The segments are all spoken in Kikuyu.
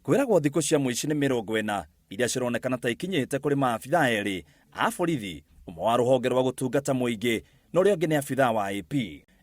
Kwĩragwo thikũ cia mũici nĩ 40 iria cironekana ta ikinyĩte kũrĩ maabithaa erĩ a borithi, ũmwe wa rũhonge rwa gũtungata mũingĩ na ũrĩa ũngĩ nĩ abithaa wa AP.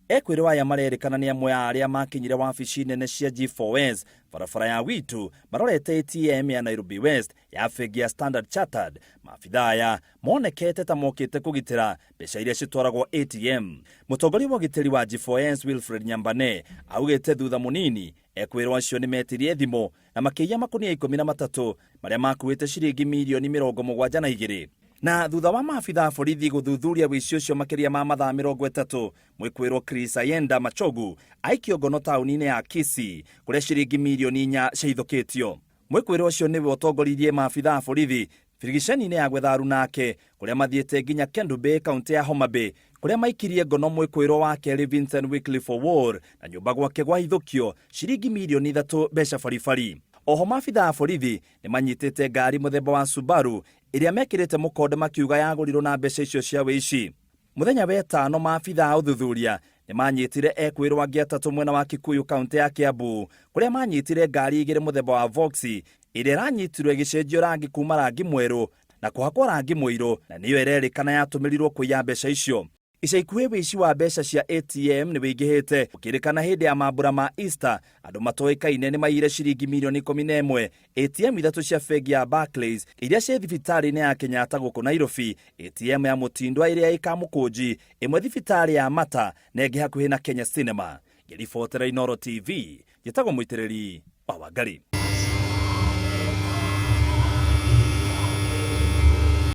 Ekwĩrwo aya marerĩkana nĩ amwe a arĩa makinyire wabici nene cia G4S barabara ya Witu marorete ATM ya Nairobi West ya bengi ya Standard Chartered. Maabithaa aya monekete ta mokĩte kũgitĩra mbeca iria citwaragwo ATM. Mũtongoria wa ũgitĩri wa G4S Wilfred Nyambane augĩte thutha mũnini ekwĩrwo acio nĩ metirie thimũ na makĩiya makũnia 13 marĩa makuĩte ciringi mirioni 72. Na thutha wa maabitha a borithi gũthuthuria wĩici ũcio makĩria ma mathaa 30, mwĩkwĩrwo Chris Ayenda Machogu aikio ngono taũni-inĩ ya Kisii kũrĩa ciringi mirioni 4 ciahithũkĩtio. Mwĩkwĩrwo ũcio nĩwe ũtongoririe maabitha a borithi birigiceni-inĩ ya gwetha aruna ake kũrĩa mathiĩte nginya Kendu Bay kaunti ya Homa Bay kũrĩa maikirie ngono mwĩkwĩrwo wa kerĩ Vincent Wycliffe Owuor na nyũmba gwake gwahithũkio ciringi mirioni 3 mbeca baribari. Oho maabitha a borithi nĩ manyitĩte ngari mũthemba wa Subaru ĩrĩa mekĩrĩte mũkonde makiuga yagũrirwo na mbeca icio cia wĩici. Mũthenya wetano maabitha a ũthuthuria nĩ manyitire ekwĩrwo angĩ atatũ mwena wa Kikuyu kaunti ya Kiambu kũrĩa manyitire ngari igĩrĩ mũthemba wa Voxy ĩrĩa ĩranyitirwo ĩgĩcenjio rangi kuma rangi mwerũ na kũhakwo rangi mũirũ na nĩyo ĩrerĩkana yatũmĩrirwo kũiya mbeca icio. Ica ikuhĩ wĩici wa mbeca cia ATM nĩ wĩingĩhĩte gũkĩrĩkana hĩndĩ ya mambura ma Easter andũ matoĩkaine nĩ maiyire ciringi mirioni 11 ATM ithatũ cia bengi ya Barclays iria ciĩ thibitarĩ-inĩ ya Kenyatta gũkũ Nairobi, ATM ya Mũtindwa ĩrĩa ĩ Kamũkũnji, ĩmwe thibitarĩ ya Mata na ĩngĩ hakuhĩ na Kenya Cinema. Ngĩribotera Inooro TV, njĩtagwo Mũitĩrĩri wa Wangari.